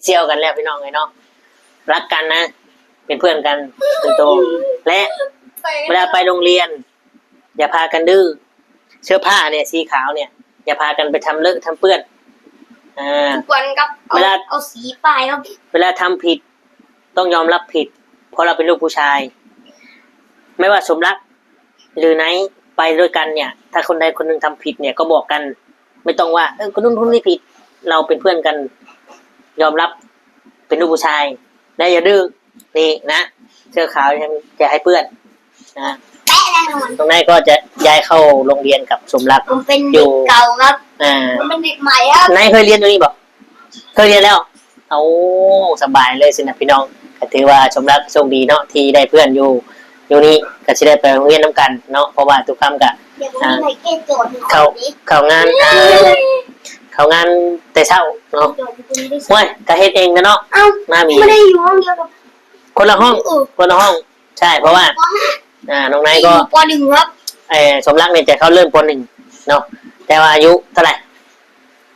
ສ່ຽວກັນແລ້ວພີ່ນ້ອງເອີຍເນາະ, ຮັກກັນນະ ເປັນເພື່ອນກັນເປັນໂຕ ແລະ ເວລາໄປໂຮງຮຽນ ຢ່າພາກັນດື້. ເສື້ອຜ້າເນຍ ສີຂາວເນຍ ຢ່າພາກັນໄປທຳເລອະທຳເປື້ອນ. ອ່າ ທຸກວັນກັບເອົາ ເວລາ ເອົາສີປ້າຍເນາະ. ເວລາທຳຜິດ ຕ້ອງຍອມຮັບຜິດ ເພາະເຮົາເປັນລູກຜູ້ຊາຍ. ແມ້ວ່າສົມລັກ ຫຼື ໄນ ໄປດ້ວຍກັນເນຍ ຖ້າຄົນໃດຄົນໜຶ່ງທຳຜິດເນຍ ກໍບອກກັນ, ໄມ່ຕ້ອງວ່າ ເອີ ຄົນນັ້ນຄົນນີ້ຜິດ. ເຮົາເປັນເພື່ອນກັນ ຍອມຮັບເປັນລູກຜູ້ຊາຍ ແລະ ຢ່າດື້. ນີ້ນະ ເສື້ອຂາວ ຢ່າໃຫ້ເປື້ອນນະ. ແປະແນ່ນອນ. ນ້ອງໄນກໍຈະຍ້າຍເຂົ້າໂຮງຮຽນກັບສົມລັກ ຜົມເປັນເດັກເກົ່າຄັບ. ຢູ່ ອ່າ ຜົມເປັນເດັກໃໝ່ຄັບ. ໄນເຄີຍຮຽນຢູ່ນີ້ບໍ່? ເຄີຍຮຽນແລ້ວ. ໂອ້ ສະບາຍເລີຍຊິນະພີ່ນ້ອງ. ກໍຖືວ່າສົມລັກໂຊກດີເນາະ ທີ່ໄດ້ເພື່ອນຢູ່ ຢູ່ນີ້ ກໍຊິໄດ້ໄປໂຮງຮຽນນຳກັນເນາະ, ເພາະວ່າທຸກຄ່ຳກໍ ດຽວ ອ່າ ມີໃຫ້ແກ້ໂຈດໃຫ້ ເຂົ້າ ເຂົ້າງານ ອ່າ ເຂົ້າງານແຕ່ເຊົ້າເນາະ. ໂອ້ຍ ກໍເຮັດເອງແຫຼະເນາະ. ເອົ້າ ມາມີ ບໍ່ໄດ້ຢູ່ຫ້ອງດຽວກັບ ຄົນລະຫ້ອງ ເອີ ຄົນລະຫ້ອງ. ໃຊ່ ເພາະວ່າ ປ.ຫ້າ ອ່າ ນ້ອງໄນກໍ ຢູ່ ປ.ໜຶ່ງ ຄັບ. ເອີ ສົມລັກນີ້ຈະເຂົ້າເລີ່ມ ປ.ໜຶ່ງ ເນາະ, ແຕ່ວ່າອາຍຸເທົ່າໃດ?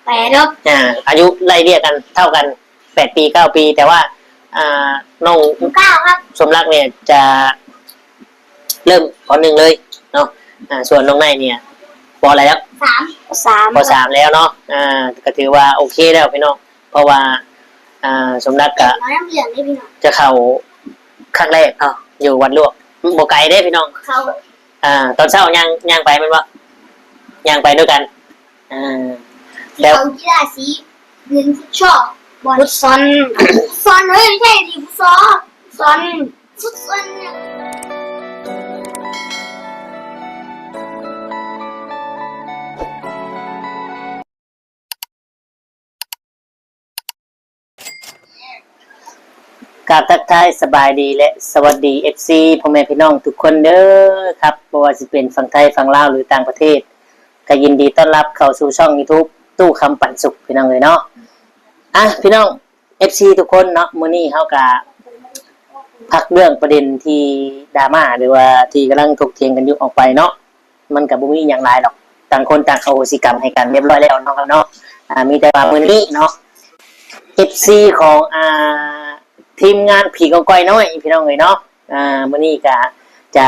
ແປດ ຄັບ. ອ່າ ອາຍຸໄລ່ເລ່ຍກັນ ເທົ່າກັນ ແປດປີ ເກົ້າປີ, ແຕ່ວ່າ ອ່າ ນ້ອງ ເກົ້າ ຄັບ. ສົມລັກນີ້ຈະເລີ່ມ ປ.ໜຶ່ງ ເລີຍເນາະ. ອ່າ ສ່ວນນ້ອງໄນນີ້ ປ.ເທົ່າໃດແລ້ວ? ສາມ ປ.ສາມ ປ.ສາມ ແລ້ວເນາະ. ອ່າ ກໍຖືວ່າໂອເຄແລ້ວພີ່ນ້ອງ. ເພາະວ່າ ອ່າ ສົມລັກກະຈະເຂົ້າຄັ້ງແລກເນາະ ຢູ່ວັດຫຼວງ ບໍ່ໄກເດ້ພີ່ນ້ອງ. ເຂົ້າ ອ່າ ຕອນເຊົ້າຍ່າງ ຍ່າງໄປແມ່ນບໍ່? ຍ່າງໄປດ້ວຍກັນ. ອ່າ ແລ້ວ ເຂົ້າກິລາສີ ຫຼິ້ນຟຸດຊອນ ບອນ ຟຸດຊອນ ຟຸດຊອນ ເອີຍ ບໍ່ໃຊ່ ຫຼິ້ນຟຸດຊອນ ຟຸດຊອນ ຟຸດຊອນ. ກາບທັກທາຍສະບາຍດີ ແລະ ສະຫວັດດີ ເອັຟຊີ ພໍ່ແມ່ພີ່ນ້ອງທຸກຄົນເດີຄັບ. ບໍ່ວ່າຊິເປັນຝັ່ງໄທ ຝັ່ງລາວ ຫຼື ຕ່າງປະເທດ ກໍຍິນດີຕ້ອນຮັບເຂົ້າສູ່ຊ່ອງ YouTube ຕູ້ຄຳປັນສຸກ ພີ່ນ້ອງເອີຍເນາະ. ອ່ະ ພີ່ນ້ອງ ເອັຟຊີ ທຸກຄົນເນາະ, ມື້ນີ້ເຮົາກະພັກເລື່ອງປະເດັນທີ່ດຣາມາ ຫຼືວ່າທີ່ກຳລັງຖົກຖຽງກັນຢູ່ອອກໄປເນາະ. ມັນກະບໍ່ມີຫຍັງຫຼາຍດອກ, ຕ່າງຄົນຕ່າງອະໂຫສິກຳໃຫ້ກັນຮຽບຮ້ອຍແລ້ວເນາະ ເນາະ. ອ່າ ມີແຕ່ວ່າມື້ນີ້ເນາະ ເອັຟຊີ ຂອງ ອ່າ ທີມງານຜີຂອງກ້ອຍນ້ອຍ ພີ່ນ້ອງເອີຍເນາະ. ອ່າ ມື້ນີ້ກະຈະ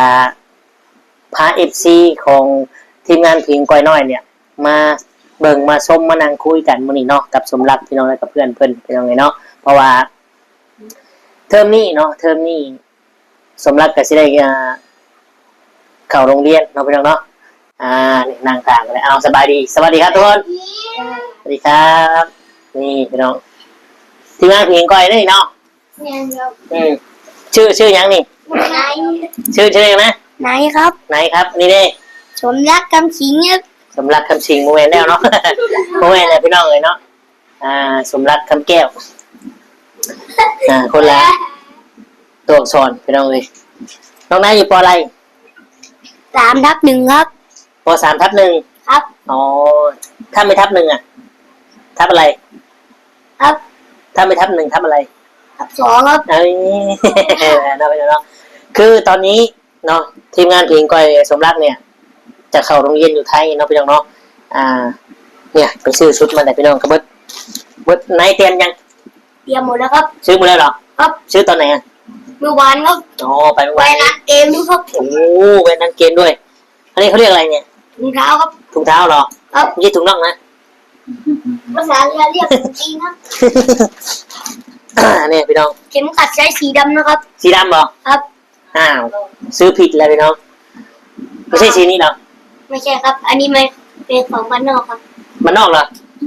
ພາ ເອັຟຊີ ຂອງທີມງານຜີຂອງກ້ອຍນ້ອຍເນຍ ມາເບິ່ງມາຊົມມານັ່ງຄຸຍກັນມື້ນີ້ເນາະ ກັບສົມລັກ ພີ່ນ້ອງ ແລະ ກັບເພື່ອນເພິ່ນ ພີ່ນ້ອງເອີຍເນາະ. ເພາະວ່າເທີມນີ້ເນາະ ເທີມນີ້ ສົມລັກກໍຊິໄດ້ ອ່າ ເຂົ້າໂຮງຮຽນເນາະ ພີ່ນ້ອງເນາະ. ອ່າ ນີ້ນັ່ງຂ້າງກັນເລີຍ. ເອົາ ສະບາຍດີ ສະຫວັດດີຄັບທຸກຄົນ ສະຫວັດດີຄັບ. ນີ້ພີ່ນ້ອງ ທີມງານຜີຂອງກ້ອຍເດ້ເນາະ. ແມ່ນຄັບ. ອືມ ຊື່ ຊື່ຫຍັງນີ້? ໄນ. ຊື່ ຊື່ຫຍັງນະ? ໄນຄັບ. ໄນຄັບ. ນີ້ເດ້? ສົມລັກ ຄຳສິງຄັບ. ສົມລັກ ຄຳສິງ ບໍ່ແມ່ນແລ້ວເນາະ. ບໍ່ແມ່ນແລ້ວ ພີ່ນ້ອງເອີຍເນາະ. ອ່າ ສົມລັກ ຄຳແກ້ວ. ອ່າ ຄົນລະຕົວອັກສອນ ພີ່ນ້ອງເອີຍ. ນ້ອງໄນຢູ່ ປໍ ໃດ? ສາມທັບໜຶ່ງ ຄັບ. ປໍ ສາມທັບໜຶ່ງ ຄັບ. ອໍ ຖ້າໄມ່ທັບໜຶ່ງ ອ່ະ ທັບອະໄລ? ຄັບ. ຖ້າໄມ່ທັບໜຶ່ງ ທັບອະໄລ? ທັບສອງ ຄັບ. ເອີຍ ເນາະ ເນາະ. ຄືຕອນນີ້ ເນາະ ທີມງານເພງກ້ອຍສົມລັກເນຍ ຈະເຂົ້າໂຮງຮຽນຢູ່ໄທເນາະ ພີ່ນ້ອງເນາະ. ອ່າ ເນຍ ໄປຊື້ຊຸດມາແລ້ວ ພີ່ນ້ອງ ກໍເບິດ ເບິດ. ໄນຕຽມຍັງ? ຕຽມໝົດແລ້ວຄັບ. ຊື້ມື້ແລ້ວເນາະ? ຄັບ. ຊື້ຕອນໄຫນອະ? ມື້ວານຄັບ. ອໍ ໄປມື້ວານ. ໄປຮ້ານເກມຢູ່ຄັບ. ໂອ້ ໄປຮ້ານເກມດ້ວຍ. ອັນນີ້ເຂົາຮຽກອະໄລເນຍ? ຖົງເທົ້າຄັບ. ຖົງເທົ້າເນາະ? ຄັບ. ບໍ່ໃຊ່ຖົງນ່ອງນະ? ພາສາເຮືອຮຽກຖົງຕີນຄັບ. ອ່າ ນີ້ພີ່ນ້ອງ ເຂັມຂັດໃຊ້ສີດຳນະຄັບ. ສີດຳບໍ? ຄັບ. ອ້າວ ຊື້ຜິດແລ້ວພີ່ນ້ອງ. ບໍ່ໃຊ່ສີນີ້ເນາະ? ບໍ່ໃຊ່ຄັບ. ອັນນີ້ມັນເປັນຂອງບ້ານນອກຄັບ. ບ້ານນອກເນາະ?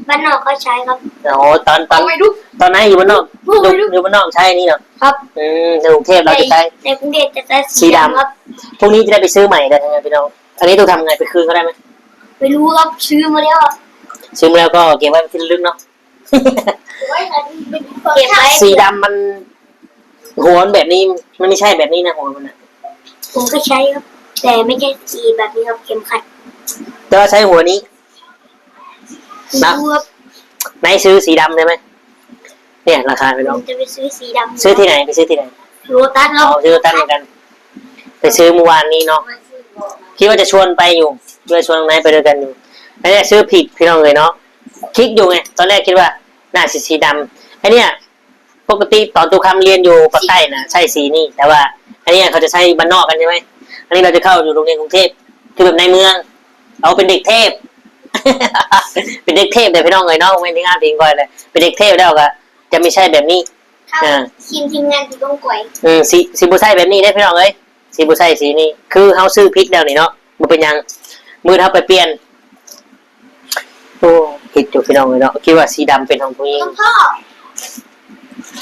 ບ້ານນອກເຂົາໃຊ້ຄັບ. ອໍ ຕອນ ຕອນ ຕອນໄນຢູ່ບ້ານນອກ ຢູ່ ຢູ່ບ້ານນອກໃຊ້ອັນນີ້ເນາະ? ຄັບ. ອືມ ໃນກຸງເທບເຮົາຈະໃຊ້ ໃນກຸງເທບຈະໃຊ້ສີດຳຄັບ. ພວກນີ້ຈະໄດ້ໄປຊື້ໃໝ່ໄດ້ພີ່ນ້ອງ. ອັນນີ້ຕ້ອງທຳໄງ? ໄປຄືນເຂົາໄດ້ໄໝ? ໄມ່ຮູ້ຄັບ. ຊື້ມາແລ້ວ ຊື້ມາແລ້ວກໍເກັບໄວ້ເປັນທີ່ລະລຶກເນາະ. ເກັບໄວ້ ສີດຳມັນ ຫົວມັນແບບນີ້ ມັນໄມ່ໃຊ່ແບບນີ້ນະ ຫົວມັນນະ. ຜົມກໍໃຊ້ຄັບ ແຕ່ໄມ່ໃຊ່ສີແບບນີ້ຄັບ ເຂັມຂັດ. ແຕ່ວ່າໃຊ້ຫົວນີ້ນະ. ໄນຊື້ສີດຳໄດ້ໄໝ? ເນຍ ລາຄາພີ່ນ້ອງ ຈະໄປຊື້ສີດຳ. ຊື້ທີ່ໄຫນ? ໄປຊື້ທີ່ໄຫນ? ໂລຕັສ. ອໍ ຊື້ໂລຕັສເໝືອນກັນ. ໄປຊື້ມື້ວານນີ້ເນາະ ຄິດວ່າຈະຊວນໄປຢູ່ ຈະຊວນນ້ອງໄນໄປດ້ວຍກັນຢູ່. ອັນນີ້ຊື້ຜິດພີ່ນ້ອງເອີຍເນາະ. ຄິດຢູ່ໄງ ຕອນແລກຄິດວ່າໜ້າຊິສີດຳ. ອັນເນີ້ຍ ປົກກະຕິຕອນຕຸຄຳຮຽນຢູ່ປາກໃຕ້ນະ ໃຊ້ສີນີ້ ແຕ່ວ່າອັນນີ້ເຂົາຈະໃຊ້ບ້ານນອກກັນໃຊ່ໄໝ? ອັນນີ້ເຮົາຈະເຂົ້າຢູ່ໂຮງຮຽນກຸງເທບ ຄືແບບໃນເມືອງ ເອົາເປັນເດັກເທບ ເປັນເດັກເທບເດ້ພີ່ນ້ອງເອີຍເນາະ ບໍ່ແມ່ນທີມງານທີມຂ້ອຍເດ້ ເປັນເດັກເທບແລ້ວກໍຈະມີໃຊ້ແບບນີ້ ເຂົ້າ ອ່າ ທີມ ທີມງານທີ່ຕ້ອງກວຍ ອືມ ຊິ ຊິບໍ່ໃຊ້ແບບນີ້ເດ້ພີ່ນ້ອງເອີຍ ຊິບໍ່ໃຊ້ສີນີ້ ຄືເຮົາຊື້ຜິດແລ້ວນີ້ເນາະ ບໍ່ເປັນຫຍັງ ມື້ເຮົາໄປປ່ຽນ ໂອ້ ຜິດຢູ່ພີ່ນ້ອງເອີຍເນາະ ຄິດວ່າສີດຳເປັນຂອງຜູ້ຍິງ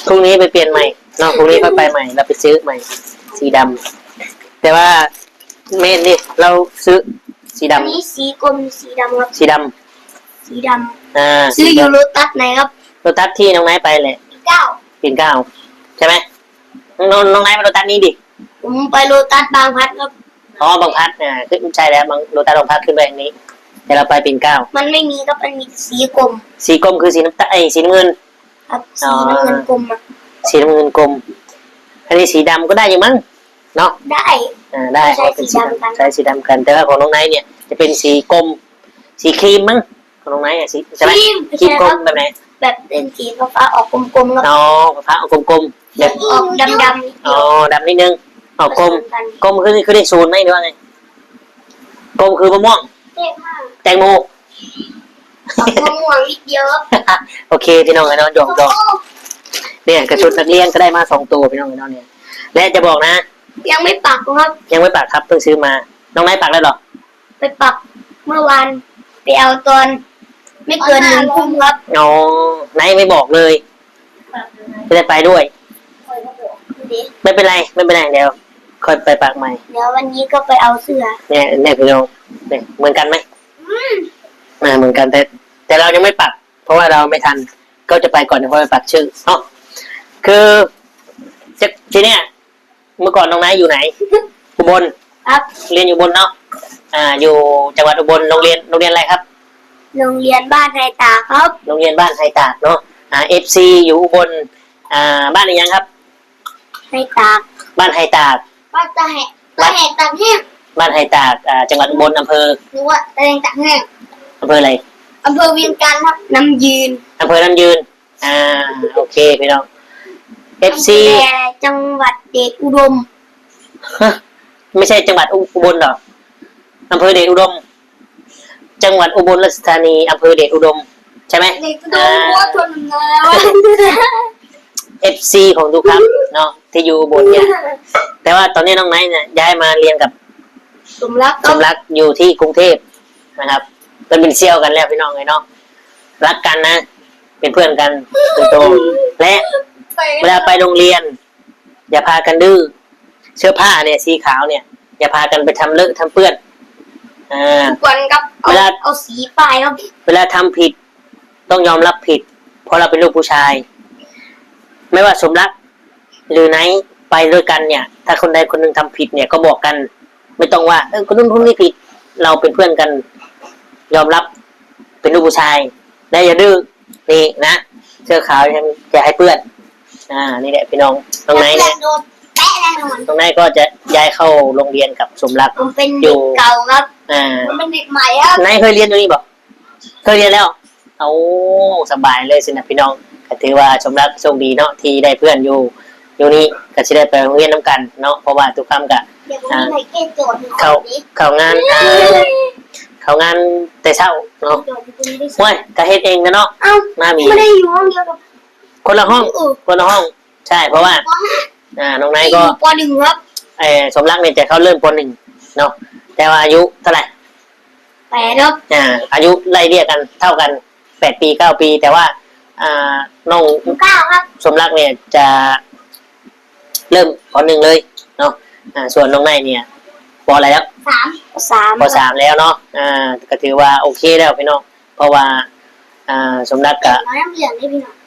ພລຸ່ງນີ້ໄປປ່ຽນໃໝ່ເນາະ ພລຸ່ງນີ້ຄ່ອຍໄປໃໝ່ ລາວໄປຊື້ໃໝ່ ສີດຳ ແຕ່ວ່າແມ່ນນີ້ ລາວຊື້ສີດຳ ອັນນີ້ສີກົມ ສີດຳ ສີດຳ ສີດຳ ອ່າ ຊື້ຢູ່ໂລຕັສໃນຄັບ ໂລຕັສທີ່ນ້ອງນາຍໄປແຫຼະ ປີນເກົ້າ ປີນເກົ້າ ໃຊ່ໄໝ? ນ້ອງ ນ້ອງນາຍໄປໂລຕັສນີ້ຕິ? ຜົມໄປໂລຕັສບາງພລັດຄັບ ອໍ ບາງພລັດ ອ່າ ຄື ໃຊ່ແລ້ວ ບາງ ໂລຕັສບາງພລັດຂຶ້ນໄປທາງນີ້ ແຕ່ລາວໄປປີນເກົ້າ ມັນໄມ່ມີຄັບ ມັນມີແຕ່ສີກົມ ສີກົມຄືສີນ້ຳຕາ ເອີຍ ສີນ້ຳເງິນ ຄັບ ອໍ ສີນ້ຳເງິນກົມ ສີນ້ຳເງິນກົມ ອັນນີ້ສີດຳກໍໄດ້ຢູ່ມັ້ງເນາະ ໄດ້ ອ່າ ໄດ້ ໃຊ້ສີດຳກັນ ໃຊ້ສີດຳກັນ ແຕ່ວ່າຂອງນ້ອງນາຍນີ້ຈະເປັນສີກົມ ສີຄຣີມມັ້ງ ຂອງນ້ອງນາຍ ສີ ໃຊ່ໄໝ? ຄຣີມ ຄຣີມກົມແບບໃດ? ແບບເປັນສີຟ້າໆ ອອກກົມໆ ເນາະ ອໍ ຟ້າໆ ອອກກົມໆ ແບບອອກດຳໆ ອໍ ດຳນິດໜຶ່ງ ອອກກົມ ກົມຄື ຄືເລກສູນໄໝ ຫຼືວ່າໄງ? ກົມຄືມະມ່ວງ ແຕງໂມ ອອກມະມ່ວງນິດດຽວ ໂອເຄ ພີ່ນ້ອງເອີຍເນາະ ຢອກໆ ນີ້ກະຊຸດນັກຮຽນກໍໄດ້ມາສອງໂຕ ພີ່ນ້ອງເອີຍເນາະ ນີ້ ແລະຈະບອກນະ ຍັງໄມ່ປັກຄັບ ຍັງໄມ່ປັກຄັບ ເພິ່ງຊື້ມາ ນ້ອງນາຍປັກແລ້ວເຫຼື? ໄປປັກເມື່ອວານ ໄປເອົາຕອນໄມ່ເກີນໜຶ່ງທຸ່ມຄັບ ອໍ ນາຍໄມ່ບອກເລີຍ ໄມ່ໄດ້ໄປດ້ວຍ ໄມ່ເປັນໄລ ໄມ່ເປັນໄລ ດຽວຄ່ອຍໄປປັກໃໝ່ ດຽວວັນນີ້ກໍໄປເອົາເສື້ອ ນີ້ ນີ້ພີ່ນ້ອງ ນີ້ເໝືອນກັນໄໝ? ອືມ ອ່າ ເໝືອນກັນ ແຕ່ ແຕ່ລາວຍັງໄມ່ປັກ ເພາະວ່າລາວໄມ່ທັນ ກໍຈະໄປກ່ອນ ດຽວຄ່ອຍໄປປັກຊື່ເນາະ ຄື ທີ ທີເນີ້ຍ ເມື່ອກ່ອນນ້ອງນາຍຢູ່ໃນ ອຸບົນ ຄັບ ຮຽນຢູ່ອຸບົນເນາະ ອ່າ ຢູ່ຈັງຫວັດອຸບົນ ໂຮງຮຽນ ໂຮງຮຽນອະໄລຄັບ? ໂຮງຮຽນບ້ານໄຮຕາກຄັບ ໂຮງຮຽນບ້ານໄຮຕາກເນາະ ອ່າ ເອັຟຊີ ຢູ່ອຸບົນ ອ່າ ບ້ານອີ່ຫຍັງຄັບ? ໄຮຕາກ ບ້ານໄຮຕາກ ບ້ານຕາແຫກ ຕາແຫກຕາກແຫ້ງ ບ້ານໄຮຕາກ ອ່າ ຈັງຫວັດອຸບົນ ອຳເພີ ຫຼືວ່າຕາແດງຕາກແຫ້ງ ອຳເພີອະໄລ? ອຳເພີວຽງຈັນຄັບ ນ້ຳຢືນ ອຳເພີນ້ຳຢືນ ອ່າ ໂອເຄພີ່ນ້ອງ ເອັຟຊີ ແຕ່ຈັງຫວັດເດດອຸດົມ ຮະ ໄມ່ໃຊ່ຈັງຫວັດອຸ ອຸບົນດອກ ອຳເພີເດດອຸດົມ ຈັງຫວັດອຸບົນລາຊະທານີ ອຳເພີເດດອຸດົມ ໃຊ່ໄໝ? ເດດອຸດົມ ອ່າ ຫົວທົນນາ ເອັຟຊີ ຂອງຕຸຄຳເນາະ ທີ່ຢູ່ອຸບົນນີ້ ແຕ່ວ່າຕອນນີ້ນ້ອງນາຍນີ້ຍ້າຍມາຮຽນກັບ ສົມລັກ ສົມລັກ ຢູ່ທີ່ກຸງເທບນະຄັບ ເພິ່ນເປັນສ່ຽວກັນແລ້ວພີ່ນ້ອງເອີຍເນາະ ຮັກກັນນະ ເປັນເພື່ອນກັນໂຕໆ ແລະ ເວລາໄປໂຮງຮຽນ ຢ່າພາກັນດື້ ເສື້ອຜ້ານີ້ສີຂາວນີ້ ຢ່າພາກັນໄປທຳເລາະທຳເປື້ອນ ອ່າ ທຸກວັນກັບເອົາ ເວລາ ເອົາສີປ້າຍເນາະ ເວລາທຳຜິດ ຕ້ອງຍອມຮັບຜິດ ເພາະເຮົາເປັນລູກຜູ້ຊາຍ ແມ່ນວ່າສົມລັກ ຫຼືໄນ ໄປດ້ວຍກັນເນີ້ຍ ຖ້າຄົນໃດຄົນໜຶ່ງທຳຜິດເນີ້ຍ ກໍບອກກັນ ບໍ່ຕ້ອງວ່າ ເອີ ຄົນນັ້ນຄົນນີ້ຜິດ ເຮົາເປັນເພື່ອນກັນ ຍອມຮັບເປັນລູກຜູ້ຊາຍ ແລະຢ່າດື້ ນີ້ນະ ເສື້ອຂາວຢ່າໃຫ້ເປື້ອນ ອ່າ ນີ້ແຫຼະພີ່ນ້ອງ ນ້ອງໄນ ນ້ອງໄນກໍຈະຍ້າຍເຂົ້າໂຮງຮຽນກັບສົມລັກ ເປັນເດັກເກົ່າຄັບ ຢູ່ ອ່າ ເປັນເດັກໃໝ່ຄັບ ໄນເຄີຍຮຽນຢູ່ນີ້ບໍ່? ເຄີຍຮຽນແລ້ວ ໂອ້ ສະບາຍເລີຍຊີ້ນະພີ່ນ້ອງ ກໍຖືວ່າສົມລັກໂຊກດີເນາະ ທີ່ໄດ້ເພື່ອນຢູ່ ຢູ່ນີ້ ກໍຊິໄດ້ໄປໂຮງຮຽນນຳກັນເນາະ ເພາະວ່າຕຸຄຳກໍ ອ່າ ເຂົ້າ ເຂົ້າງານ ອ່າ ເຂົ້າງານແຕ່ເຊົ້າເນາະ ໂອ້ຍ ກໍເຮັດເອງແຫຼະເນາະ ເອົ້າ ມາມີ ບໍ່ໄດ້ຢູ່ຫ້ອງດຽວກັບ ຄົນລະຫ້ອງ ເອີ ຄົນລະຫ້ອງ ໃຊ່ ເພາະວ່າ ອ່າ ນ້ອງໄນກໍ ຢູ່ ປໍໜຶ່ງ ຄັບ ເອີ ສົມລັກນີ້ຈະເຂົ້າເລີ່ມ ປໍໜຶ່ງ ເນາະ ແຕ່ວ່າອາຍຸເທົ່າໃດ? ແປດ ຄັບ ອ່າ ອາຍຸໄລ່ເລ່ຍກັນ ເທົ່າກັນ ແປດປີ ເກົ້າປີ ແຕ່ວ່າ ອ່າ ນ້ອງ ເກົ້າ ຄັບ ສົມລັກນີ້ຈະເລີ່ມ ປໍໜຶ່ງ ເລີຍເນາະ ອ່າ ສ່ວນນ້ອງໄນນີ້ ປໍເທົ່າໃດແລ້ວ? ສາມ ປໍສາມ ປໍສາມແລ້ວເນາະ ອ່າ ກໍຖືວ່າໂອເຄແລ້ວພີ່ນ້ອງ ເພາະວ່າ ອ່າ ສົມລັກກະ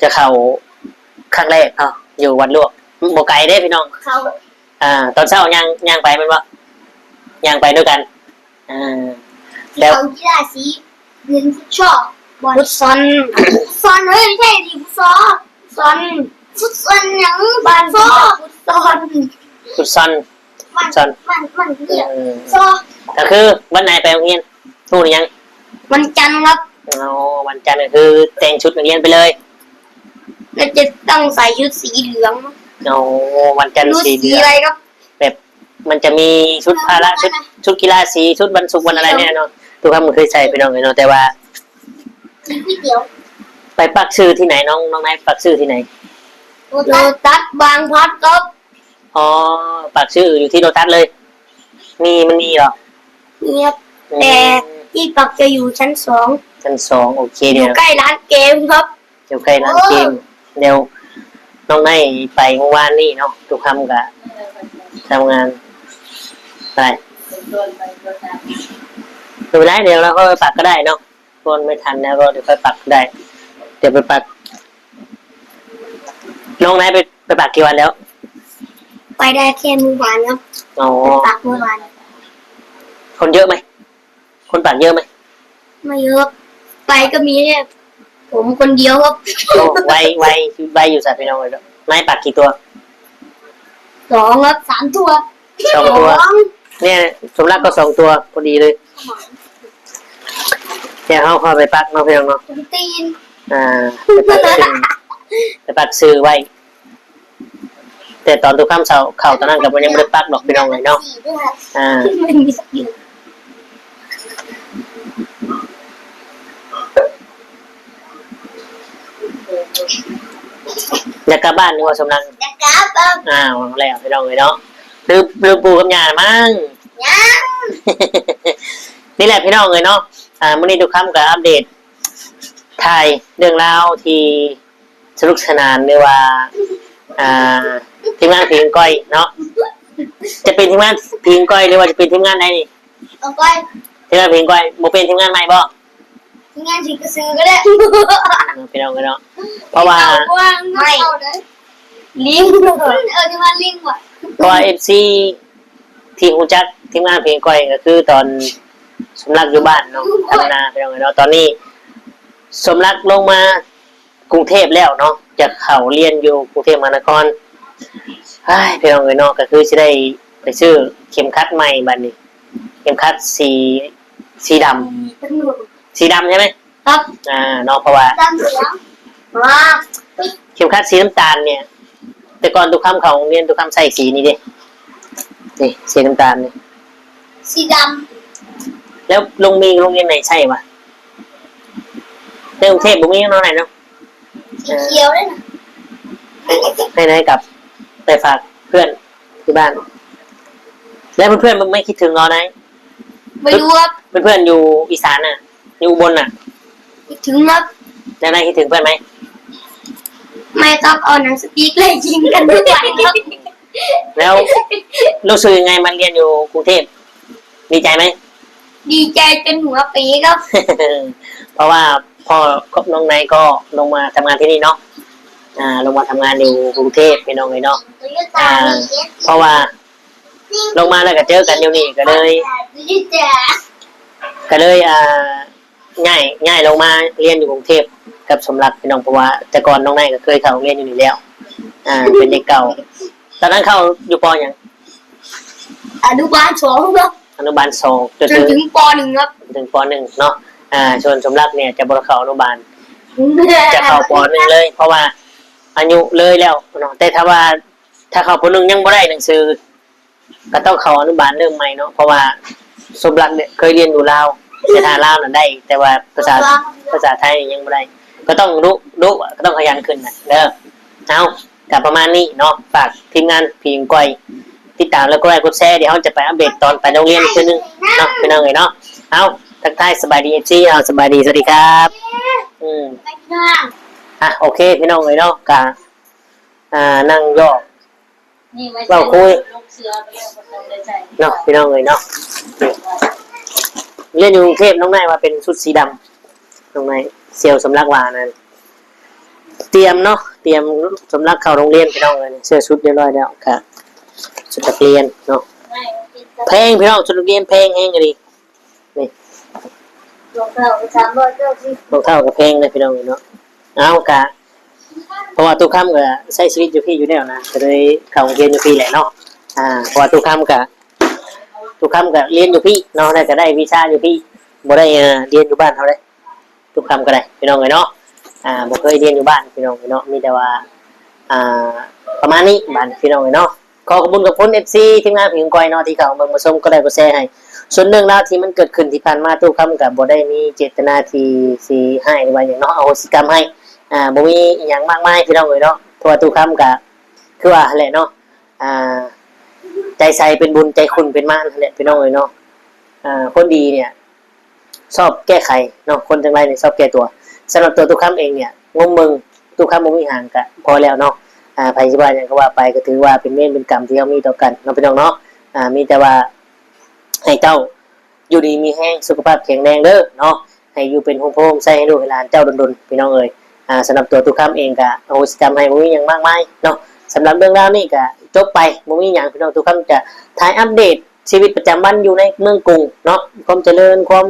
ຈະເຂົ້າຄັ້ງແລກເນາະ ຢູ່ວັດລວກ ບໍ່ໄກເດ້ພີ່ນ້ອງ ເຂົ້າ ອ່າ ຕອນເຊົ້າຍ່າງ ຍ່າງໄປແມ່ນບໍ່? ຍ່າງໄປນຳກັນ ອ່າ ແລ້ວກິລາສີ ຫຼິ້ນຟຸດຊອລ ບອນ ຟຸດຊອນ ຟຸດຊອນ ເອີຍ ບໍ່ໃຊ່ດິ ຟຸດຊອລ ຊອນ ຟຸດຊອນຫຍັງ? ບ້ານ ຟຸດຊອລ ຟຸດຊອນ ຟຸດຊອນ ບ້ານ ບ້ານ ບ້ານ ເອີ ຊອ ກໍຄືວັນໃດໄປໂຮງຮຽນ ຮູ້ຫຼືຍັງ? ວັນຈັນຄັບ ອໍ ວັນຈັນກໍຄືແຕ່ງຊຸດນັກຮຽນໄປເລີຍ น่าจะต้องใส่ชุดสีเหลือง โอ้ วันจันทร์สีเหลือง ไม่รู้สีอะไรครับ แบบมันจะมีชุดพละ ชุด ชุดกีฬาสี ชุดวันศุกร์วันอะไรเนี่ยเนาะ ตุ๊กคำบ่เคยใส่ พี่น้องเอ้ยเนาะ แต่ว่า ก๋วยเตี๋ยว ไปปักชื่อที่ไหน น้อง น้องไนท์ปักชื่อที่ไหน โลตัส โลตัสบางพลัดครับ อ๋อ ปักชื่ออยู่ที่โลตัสเลย มี มันมีเหรอ มีครับ อืม แต่ที่ปักจะอยู่ชั้นสอง ชั้นสอง โอเค อยู่ เดี๋ยว ใกล้ร้านเกมครับ อยู่ใกล้ร้านเกม โอ้ เดี๋ยวน้องไนท์ไปเมื่อวานนี้เนาะ ตุ๊กคำก็ทำงาน ไป ไม่เป็นไร เดี๋ยวเราก็ไปปักก็ได้เนาะ ก่อนไม่ทันแล้วก็เดี๋ยวค่อยปักได้ เดี๋ยวไปปัก น้องไนท์ไป ไปปักกี่วันแล้ว ไปได้แค่เมื่อวานครับ อ๋อ ไปปักเมื่อวาน คนเยอะไหม คนปักเยอะไหม ไม่เยอะ ไปก็มีแค่ผมคนเดียวครับ โอ้ ไว ไว ไวอยู่สัตว์พี่น้องเลยเนาะ ไนท์ปักกี่ตัว สองครับ สามตัว สองตัว สอง เนี่ย สมรักก็สองตัว พอดีเลย เดี๋ยวเฮาค่อยไปปักเนาะพี่น้องเนาะ ตีน อ่า ไปปักชื่อ ไปปักชื่อไว้ แต่ตอนตุ๊กคำเซา เข้าตอนนั้นก็ยังบ่ได้ปักดอกพี่น้องเอ้ยเนาะ อ่า อยากกลับบ้านอยู่บ่สมรัก อยากกลับครับ อ้าว แล้วพี่น้องเอ้ยเนาะ ลืม ลืมปู่กับย่าละมั้ง ยัง นี่แหละพี่น้องเอ้ยเนาะ อ่า มื้อนี้ตุ๊กคำก็อัปเดต ถ่ายเรื่องราวที่สนุกสนาน หรือว่า อ่า ทีมงานผีกินก้อยเนาะ จะเป็นทีมงานผีกินก้อย หรือว่าจะเป็นทีมงานใดนี่ เอาก้อย ทีมงานผีกินก้อย บ่เป็นทีมงานใหม่บ่ ทีมงานผีกระสือก็ได้ เออ พี่น้องกันเนาะ เพราะว่า เอาว่า ไม่ เอาได้ ลิง เออ ทีมงานลิงว่ะ เพราะว่า เอฟซี ที่รู้จักทีมงานผีกินก้อยก็คือตอนสมรักอยู่บ้านเนาะ ทำนา พี่น้องเอ้ยเนาะ ตอนนี้สมรักลงมากรุงเทพฯแล้วเนาะ จะเข้าเรียนอยู่กรุงเทพฯมหานคร เฮ้ย พี่น้องเอ้ยเนาะ ก็คือสิได้ไปซื้อเข็มขัดใหม่บัดนี้ เข็มขัดสี สีดำ สีดำใช่ไหม ครับ อ่า เนาะ เพราะว่า ดำเหลือง ว้า เข็มขัดสีน้ำตาลเนี่ย แต่ก่อนตุ๊กคำเข้าโรงเรียนตุ๊กคำใส่สีนี้เด้ นี่ สีน้ำตาลนี่ สีดำ แล้วโรง มีโรงเรียนไหนใส่วะ ในกรุงเทพฯบ่มีเนาะ ไหนเนาะ สีเขียวด้วยนะ ให้นายกลับไปฝากเพื่อนที่บ้าน แล้วเพื่อนๆ ไม่คิดถึงเราไหน ไม่รู้ครับ เพื่อนๆ อยู่อีสานน่ะ อยู่อุบลน่ะ คิดถึงครับ แล้วนายคิดถึงเพื่อนไหม ไม่ครับ เอาหนังสติ๊กไล่ยิงกันทุกวันครับ แล้วรู้สึกยังไงมาเรียนอยู่กรุงเทพฯ ดีใจไหม ดีใจจนหัวปีครับ เพราะว่าพ่อกับน้องไนท์ก็ลงมาทำงานที่นี่เนาะ อ่า ลงมาทำงานอยู่กรุงเทพฯ พี่น้องเอ้ยเนาะ อ่า เพราะว่าลงมาแล้วก็เจอกันอยู่นี่ ก็เลย ก็เลย อ่า ย้าย ย้ายลงมาเรียนอยู่กรุงเทพฯกับสมรักพี่น้อง เพราะว่าแต่ก่อนน้องไนท์ก็เคยเข้าโรงเรียนอยู่นี่แล้ว อ่า เป็นเด็กเก่า ตอนนั้นเข้าอยู่ ป.หยัง อนุบาลสองครับ อนุบาลสอง จน จนถึง ถึง ป.หนึ่งครับ ถึง ป.หนึ่ง เนาะ อ่า ส่วนสมรักเนี่ยจะบ่ได้เข้าอนุบาล จะเข้า ป.หนึ่ง เลย เพราะว่าอายุเลยแล้วเนาะ แต่ถ้าว่า ถ้าเข้า ป.หนึ่ง ยังบ่ได้หนังสือ ก็ต้องเข้าอนุบาลเริ่มใหม่เนาะ เพราะว่าสมรักเนี่ยเคยเรียนอยู่ลาว แต่ถ้าลาวน่ะได้ แต่ว่าภาษา ภาษาไทยยังบ่ได้ ก็ต้องดุ ดุ ก็ต้องขยันขึ้นน่ะเด้อ เอา ก็ประมาณนี้เนาะ ฝากทีมงานผีกินก้อย ติดตามแล้วกดไลค์กดแชร์ เดี๋ยวเราจะไปอัปเดตตอนไปโรงเรียนอีกเทื่อนึงเนาะ พี่น้องเอ้ยเนาะ เอา ทักทายสบายดี เอฟซี เอา สบายดี สวัสดีครับ อืม อ่ะ โอเค พี่น้องเอ้ยเนาะ ก็ อ่า นั่งหยอก เว้าคุยเนาะ พี่น้องเอ้ยเนาะ เรียนอยู่กรุงเทพฯ น้องไนท์ว่าเป็นชุดสีดำ น้องไนท์ เสี่ยวสมรักว่านั่น เตรียมเนาะ เตรียมสมรักเข้าโรงเรียน พี่น้องเอ้ย เสื้อชุดเรียบร้อยแล้ว ก็ชุดนักเรียนเนาะ แพง พี่น้อง ชุดนักเรียนแพงแฮงอีหลี นี่ รองเท้าก็สามร้อยเก้าสิบ รองเท้าก็แพงเลยพี่น้องเนาะ เอากะ เพราะว่าตุ๊กคำก็ใช้ชีวิตอยู่พี้อยู่แล้วนะ ก็เลยเข้าโรงเรียนอยู่พี้แหละเนาะ อ่า เพราะว่าตุ๊กคำก็ ตุ๊กคำก็เรียนอยู่พี้เนาะ แล้วก็ได้วิชาอยู่พี้ บ่ได้ เอ่อ เรียนอยู่บ้านเฮาเด้ ตุ๊กคำก็ได้ พี่น้องเอ้ยเนาะ ອ່າ ບໍ່ເຄີຍຮຽນຢູ່ບ້ານພີ່ນ້ອງເອີຍເນາະ ມີແຕ່ວ່າ ອ່າ ປະມານນີ້ບາດນີ້ພີ່ນ້ອງເອີຍເນາະ. ຂໍຂອບຄຸນຂອບຄຸນ ເອັຟຊີ ທີມງານເພງຂອງຂ້ອຍເນາະ ທີ່ເຂົ້າມາເບິ່ງມາຊົມ ກົດໄລກົດແຊໃຫ້. ສ່ວນເລື່ອງລາວທີ່ມັນເກີດຂຶ້ນທີ່ຜ່ານມາ ຕູ້ຄຳກໍບໍ່ໄດ້ມີເຈດຕະນາທີ່ຊິຮ້າຍ ຫຼືວ່າຫຍັງເນາະ ອະໂຫສິກຳໃຫ້ ອ່າ ບໍ່ມີອີ່ຫຍັງມາກມາຍພີ່ນ້ອງເອີຍເນາະ. ເພາະວ່າຕູ້ຄຳກໍຄືວ່າຫັ້ນແຫຼະເນາະ ອ່າ ໃຈໃສເປັນບຸນ ໃຈຂຸ່ນເປັນມານຫັ້ນແຫຼະພີ່ນ້ອງເອີຍເນາະ. ອ່າ ຄົນດີເນຍ ຊອບແກ້ໄຂເນາະ ຄົນຈັ່ງໃດນີ້ຊອບແກ້ຕົວ. ສຳລັບຕົວຕູ້ຄຳເອງເນຍ ງົມເບິ່ງ ຕູ້ຄຳບໍ່ມີຫາງກະພໍແລ້ວເນາະ. ອ່າ ໃຜຊິວ່າຫຍັງກໍວ່າໄປ ກໍຖືວ່າເປັນເວນເປັນກຳທີ່ເຮົາມີຕໍ່ກັນເນາະ ພີ່ນ້ອງເນາະ. ອ່າ ມີແຕ່ວ່າໃຫ້ເຈົ້າຢູ່ດີມີແຮງ ສຸຂະພາບແຂງແຮງເດີເນາະ. ໃຫ້ຢູ່ເປັນຮົ່ມໂພຮົ່ມໄຊໃຫ້ລູກໃຫ້ຫຼານເຈົ້າດົນໆ ພີ່ນ້ອງເອີຍ. ອ່າ ສຳລັບຕົວຕູ້ຄຳເອງກະອະໂຫສິກຳໃຫ້ ບໍ່ມີຫຍັງມາກມາຍເນາະ. ສຳລັບເລື່ອງລາວນີ້ກະຈົບໄປ ບໍ່ມີຫຍັງ ພີ່ນ້ອງ. ຕູ້ຄຳຈະຖ່າຍອັບເດດ ຊີວິດປະຈຳວັນຢູ່ໃນເມືອງກຸງເນາະ ຄວາມຈະເລີນ ຄວາມ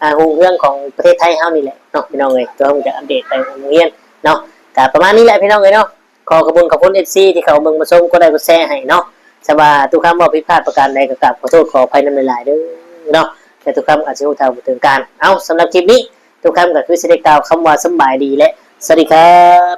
ອ່າ ຮຸ່ງເຮືອງຂອງປະເທດໄທເຮົານີ້ແຫຼະເນາະ ພີ່ນ້ອງເອີຍ. ກໍຄົງຈະອັບເດດໄປໂຮງຮຽນເນາະ. ກະປະມານນີ້ແຫຼະ ພີ່ນ້ອງເອີຍເນາະ. ຂໍຂອບຄຸນຂອບຄຸນ ເອັຟຊີ ທີ່ເຂົ້າມາເບິ່ງມາຊົມ ກົດໄລກົດແຊໃຫ້ເນາະ. ສຳວ່າຕູ້ຄຳເວົ້າຜິດພາດປະການໃດກໍກາບຂໍໂທດຂໍອະໄພນຳຫຼາຍໆເດີເນາະ ແຕ່ຕູ້ຄຳອາດຊິຮູ້ເທົ່າບໍ່ເຖິງການ. ເອົາ ສຳລັບຄລິບນີ້ ຕູ້ຄຳກໍຄືຊິໄດ້ກ່າວຄຳວ່າສຳບາຍດີ ແລະ ສະຫວັດດີຄັບ.